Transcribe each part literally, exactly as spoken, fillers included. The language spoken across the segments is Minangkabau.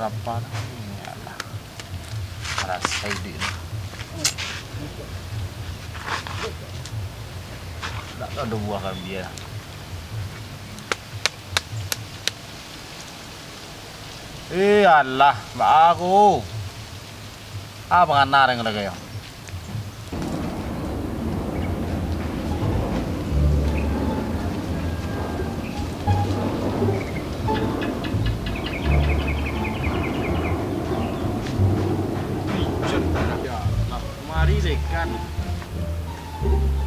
Apa ni? Alah. Rasai duit ni. Ndak ado buah kambia. Eh, alah, baa ko. Ah, pangana dek lagi yo. Ijun, ya Allah, mari dekan.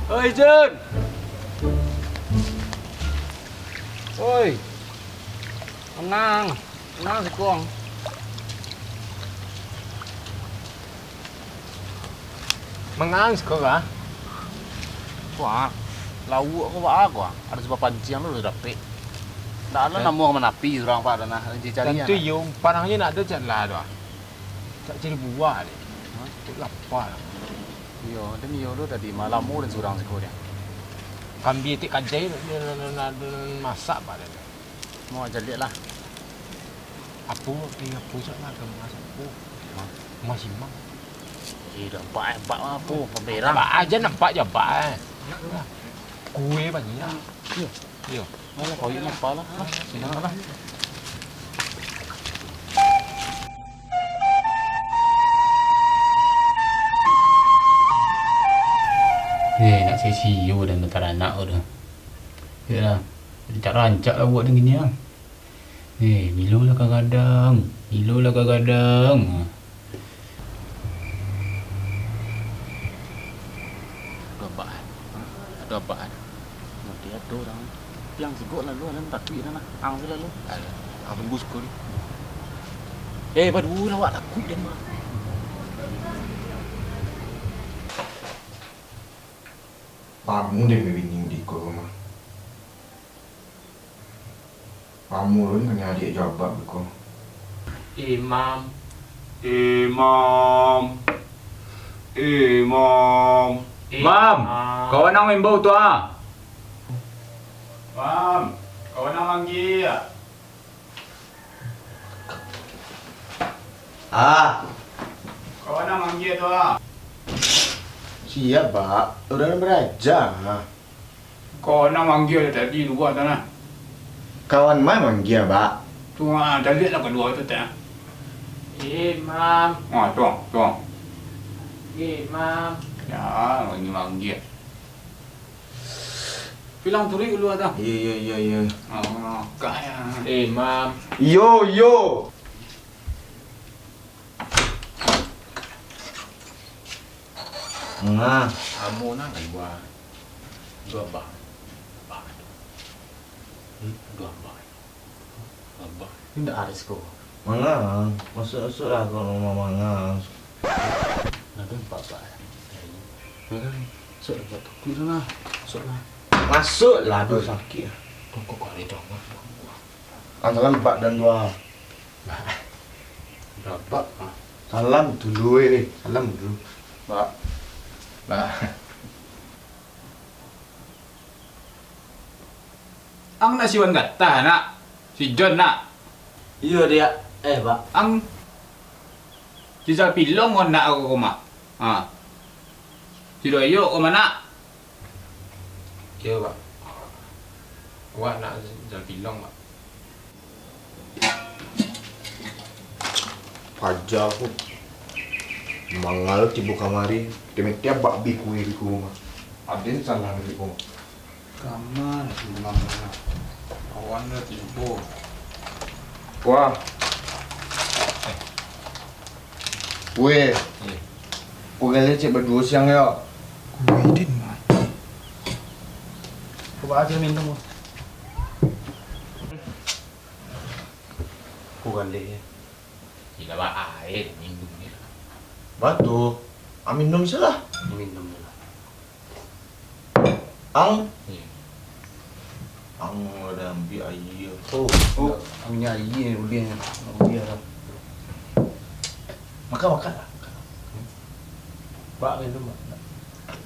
Oi, Jun. Oi. Mangaang. Mangaang siko. Mangaang siko, Bah? Wah, lauak ko baa ko, ah? Ado sabuah panciang tu lah dapek. Ndak ado namo ka manapi urang, Pak, dah nah, cari-cari. Tantu iyo, umpan nyo ndak ado cak lah tu, ah. Cak cari buah deh. Hah? Cak lapa lah. Iyo, dan iyo tu tadi malam urang surang siko deh. Kambia tik kajai, masak, Pak, dah. Mau aja liek lah. Apo, eh, apo sak lah, ka masak apo? Hah? Mas Imam. Eh, dah bak, eh, bak apo, pamerang. Bak aja nampak je, bak, eh. Kue banyak. Iyo. Iyo. Alah, kau ingat apa lah? Ah, senang lah. Eh, nak sisio dan taranak tu. Iyolah, rancak-rancak lah buek den kini ah. Eh, milo lah ka gadang, milo lah ka gadang. Ado abak, eh. Ado abak, eh. Nanti ado urang. Piang sigok lalu, alah takuik dah nah. Ang se lalu. Alah, ang tunggu siko ni. Eh, baduo lah awak, takuik den mah. Pamu den babini di ko rumah. Pamu lun kanai adiak jo abak beko. Imam. Imam. Imam. Imam. Kawan ang maimbau tu ah. Mam, kawan ang manggia. Ah. Kawan ang manggia tu ah. Sia, Bak. Urang baraja. Kawan ang manggia tadi lua tu nah. Kawan ma manggia, Bak? Tu ah, tadi lah kaduo tu teh. Imam. Ah, tu, tu. Imam. Ya, lagi manggia. Bilang turuik dulu dah. Iyo, iyo, iyo, iyo. Oh, kaya. Imam. Iyo, iyo. Nah. Amo nah dua. Dua bah. Bah. Hmm, dua bah. Abah. Indak aris ko. Mangang. Masuk-masuklah ko rumah mangang. Nah, tu nampak, Pak. Nah, tu. Masuk lah, Pak. Takuik tu nah. Masuk lah. Masuk lah, aduh, sakik. Kok, kok, kok ada dong, Bang? Ah, salam, Pak, dan dua. Bah. Rabak, ah. Salam dulu, eh. Salam dulu. Bah. Bah. Ang nak si Wan Gatah, nak? Si John, nak? Iyo, Diak. Eh, Bak. Ang si Zalpilong, nak, ka rumah? Ha. Si Doyok, ka rumah, nak? Iyo, Bak. Awak nak Zalpilong, Bak. Paja ko. Mangal tibo kamari, teme tiab bak bi kue di rumah. Aden salah di rumah. Kama si Mang, kawan dah tibo. Wah. Weh. Ko gale cek baduo siang yo. Ko baa cek minum. Ko gale. Indak baa, eh, minum ni lah. Batu. Ah, minum se lah. Minum ni lah. Ang? Iyo. Ang lah ambiak aia. Oh, oh, ambiak aia ulih nyo. Ulih lah. Makan, makan lah. Bak minum, Bak.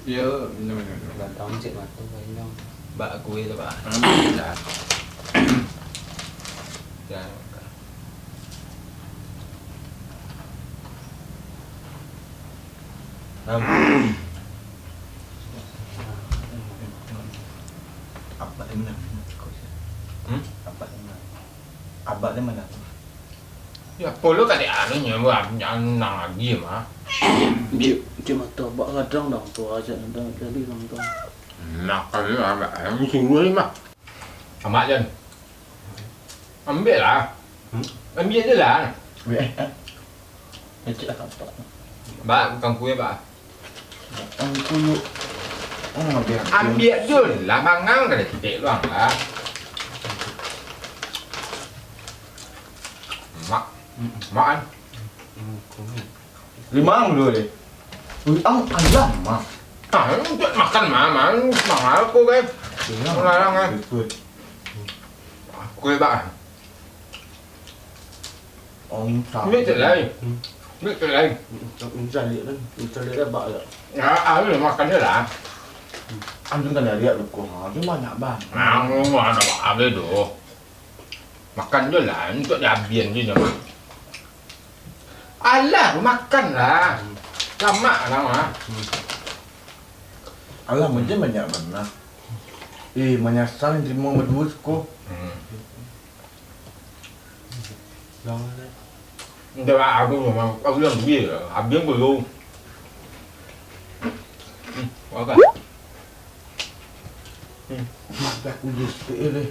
Iyo, minum, minum, minum. Gantang cek mato, minum. Bak kue tu, Bak. Ambiak lah. Jan makan. Nah. Abak ni mana? Hmm? Abak ni mana? Abak ni mana? Ya, apo lo tadi anu nyo, anu nang lagi mah. Biak, cuma tu abak kadang dah tu aja, kadang kali dah tu. Makan ni abak, yang suruh ni mah. Amak Jan. Ambiak lah. Hmm? Ambiak je lah. Ambiak. Ambiak lah, Pak. Bak, bukan kue, Bak. Bukan kue. Oh, ambiak. Ambiak je lah, mangang dari titik luang lah. Mak. Hmm. Mak kan? Hmm, kue. Limang dulu deh. Ui, ang alam mah. Ah, untuak makan mah, mah. Mahal ko kan. Iya. Larang kan. Betul. Kue bak. Om Ini cek lain. Hmm. Ini cek lain. Mencari kan. Mencari kan bak ya. Ya, ayo makan je lah. Anjing kan lihat lu kok. Ha, dia banyak banget. Nah, mau ada apa tu? Makan je lah, untuak diabian je nyo. Alah, makan lah. Lamak lah, mah. Alah, macam banyak bana. Eh, manyasal terima baduo siko. Hmm. Jangan, eh. Ndak lah, aku memang, aku yang beli lah. Abang belum. Hmm, makan. Hmm. Mata aku jisik ni.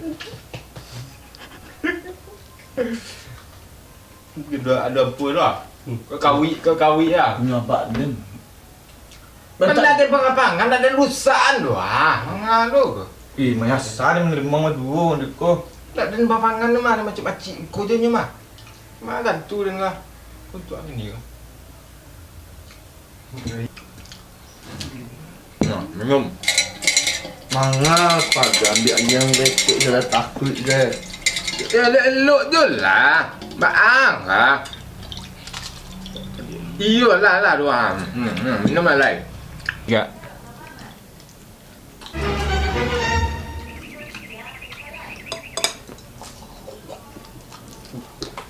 Ado, ado apo lah? Hmm. Kau kawik, kau kawik lah. Punya abak den. Kan ndak ado pangan-pangan, ndak ado lusakan tu ah. Mangalu ko. Ih, manyasal ni menerima mah duo, dek ko. Ndak ado pangan tu mah, macam pacik ko je nyo mah. Mah gantu den lah. Untuak ini lah. Nah, minum. Manga paga ambiak yang betek je lah, takuik je. Ya, elok-elok je lah. Baang lah. Iyo lah, lah, doang. Hmm, hmm, minum lah, lai. Ya.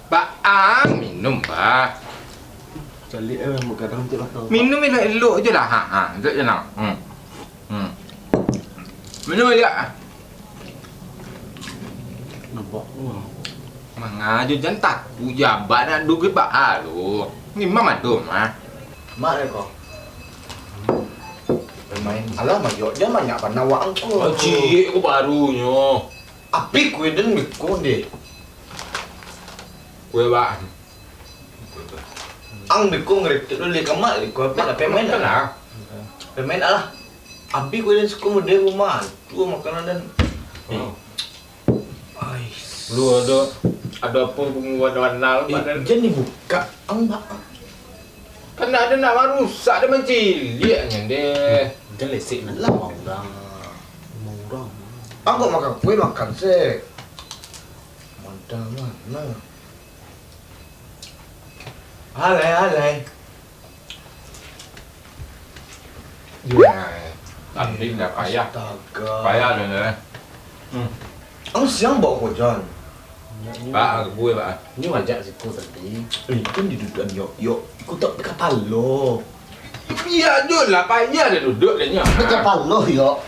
Baang minum, bah. Caliak eh, rambut gadang tu lah kau. Minum elok-elok je lah. Ha, ha, elok je lah. Hmm. Hmm. Minum elok. Nampak tu. Mangajo jan taku je abak nak duduak baa tu. Ni mah madum ah. Mak dia kau. Main. Alah, mayok jan banyak bana waang ko. Oh, ciek ko barunyo. Api kue den beko deh. Kue baa? Ang beko ngeritik dulu di kamar, beko apa lah pemain lah. Pemain lah. Api kue den suko mode rumah. Tu makanan den. Oh. Ais. Lu ado, ado apo pengumuman-umuman, eh, Pak, jan dibuka, ang, Pak. Kan ndak ado nak marusak, ado manciliak nyo deh. Jan lesek nak. Lah, mau urang. Mau urang. Ang kok makan kue, makan se. Modal mano? Alai, alai. Iyo, tapi ndak payah. Astaga. Payah deh, eh. Hmm. Ang siang bao ko, Jan? Pak, aku buai, Pak. Ni majak siko tadi. Eh, kan didudukan, yok, yok. Iko tak kapalo. Biak jo lah, payah deh duduak deh nyo. Kapalo, yok.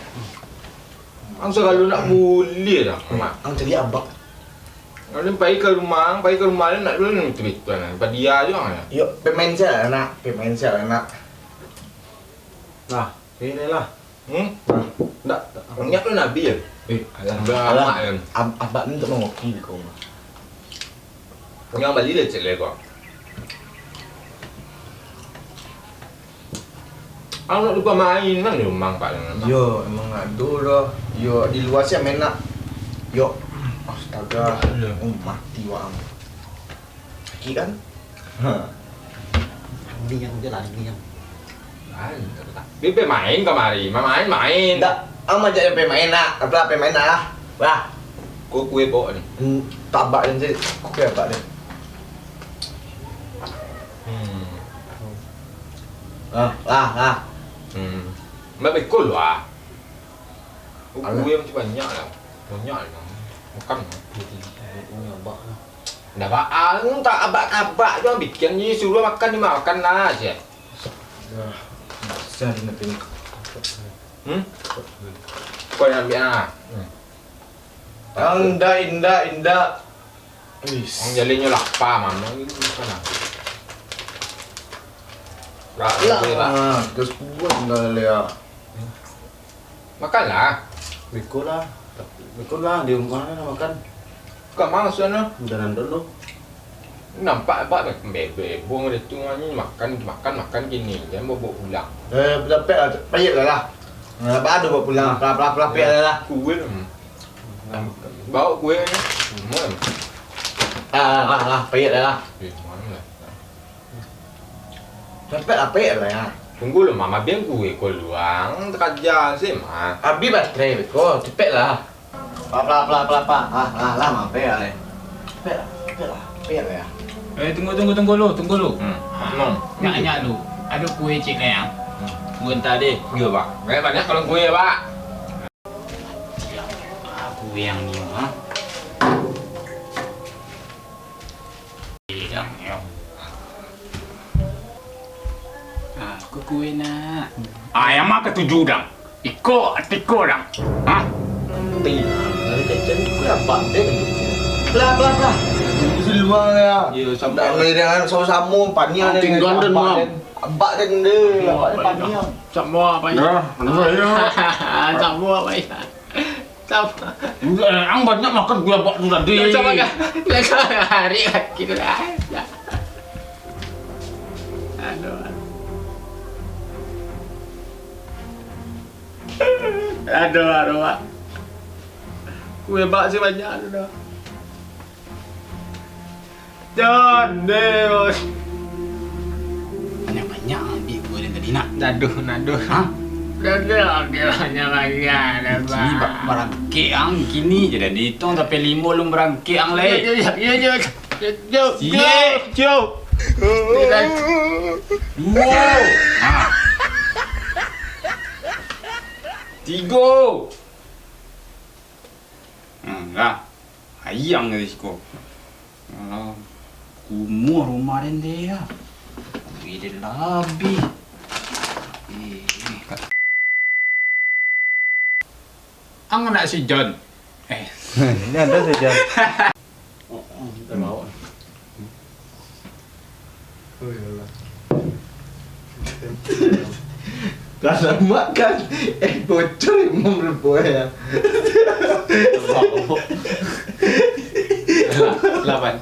Ang sagalo nak buliah lah, Mak. Ang cari abak. Lalu pai ka rumah, pai ka rumah, nak dulu ni cerita nah. Padia jo nah. Yok, pemain sia lah nak, pemain sia lah nak. Nah, ini lah. Hmm? Nah, ndak, ndak. Nyak tu Nabi ya? Eh, alah. Udah alah, amat kan. Ab-, abak ni untuk mengopi di rumah. Punya bali lecek lego. Ang nak lupa main kan di rumah, Pak, dengan Abang? Yo, emang ado doh. Yo, di lua sian main nak. Yo, astaga. Yo. Oh, mati waang. Sakik kan? Ha. Diam je lah, diam. Main, tak, tak. Dia pai main kamari, main, main. Ndak, ang majak dia pai main nak. Apalah pai main nak lah. Wah. Kau kue bawa ni. Hmm, tabak ni je. Kau kue abak ni. Hmm. Ah, ah, ah. Hmm. Mbak beko lu ah. Alah. Buku yang macam banyak lah. Banyak lah. Makan lah. Ini abak lah. Ndak baa, tak abak-abak tu bikin ni suruh makan ni makan lah je. Dah. Cari nanti. Hmm? Kau yang ambil ah. Indak, indak, indak. Wis. Wong jalinyo lapa, mano ini makan ah. Lah, lah. Terus kuat enggak lea. Makanlah. Beko lah. Beko lah, di rumah lah makan. Kau maksudnya? Udah nonton tu. Nampak abak bebek buang dari tu, makan, makan, makan kini. Jangan bawa pulang. Eh, capek lah, payet lah lah. Nah, apa ada bawa pulang? Pelah, pelah, pelah, payet lah lah. Kue. Hmm. Bawa kue. Hmm. Ah, ah, ah, payet lah lah. Eh, mana lah? Capek lah, payet lah ya. Tunggu lu, Mama, biar kue kau luang, takaja sih, Ma. Habis baterai kau, capek lah. Pelah, pelah, pelah, pelah, pelah. Ah, ah, lah, mampir lah, leh. Pek lah, pek lah, pek lah, ya. Eh, tunggu, tunggu, tunggu lu, tunggu lu. Hmm. Ah, Mam. Banyak lu. Ada kue cik lah, ya. Hmm. Tunggu entah deh. Iya, Pak. Banyak, banyak kalau kue, Pak. Ah, kue yang ni, ha? Iya, iya. Ah, aku kue nak. Ah, yang mah ketujuh, dang. Iko, tiko, dang. Hah? Ti, dari kecil tu kue abak deh, kecil. Pelah, pelah, pelah. Itu luang ya. Iya, sama. Tak boleh dengan sama-sama, paniang. Tinggal dan, Mam. Abak deh, deh. Abak deh, paniang. Sama apa ya? Ya, benar ya. Sama apa ya? Sama. Ang banyak makan kue abak tu tadi. Sama kan? Sama hari lagi tu lah. Aduh. Aduh, aduh, Pak. Kue bak sih banyak tu dah. Jan, deh, bos. Banyak-banyak ambil gua dari tadi, nak. Naduh, naduh. Hah? Naduh, oke, banyak-banyak dah, Bang. Kini ba-, barangkek ang, kini je dah dihitung sampai limo, lum barangkek ang, lai. Yo, yo, yo, yo, yo, yo, yo, Siap. Yo, yo. Duo. Ha. Tigo. Hmm, lah. Ayang dari siko. Alah, kumuah rumah den deh, ya. Duit den lah abih. Eh, eh, ka-, ang anak si John. Eh. Ini ada si John. Oh, oh, minta bawa. Oh, iyalah. Kalau makan, eh, bocor imam rupo ya. Lapan.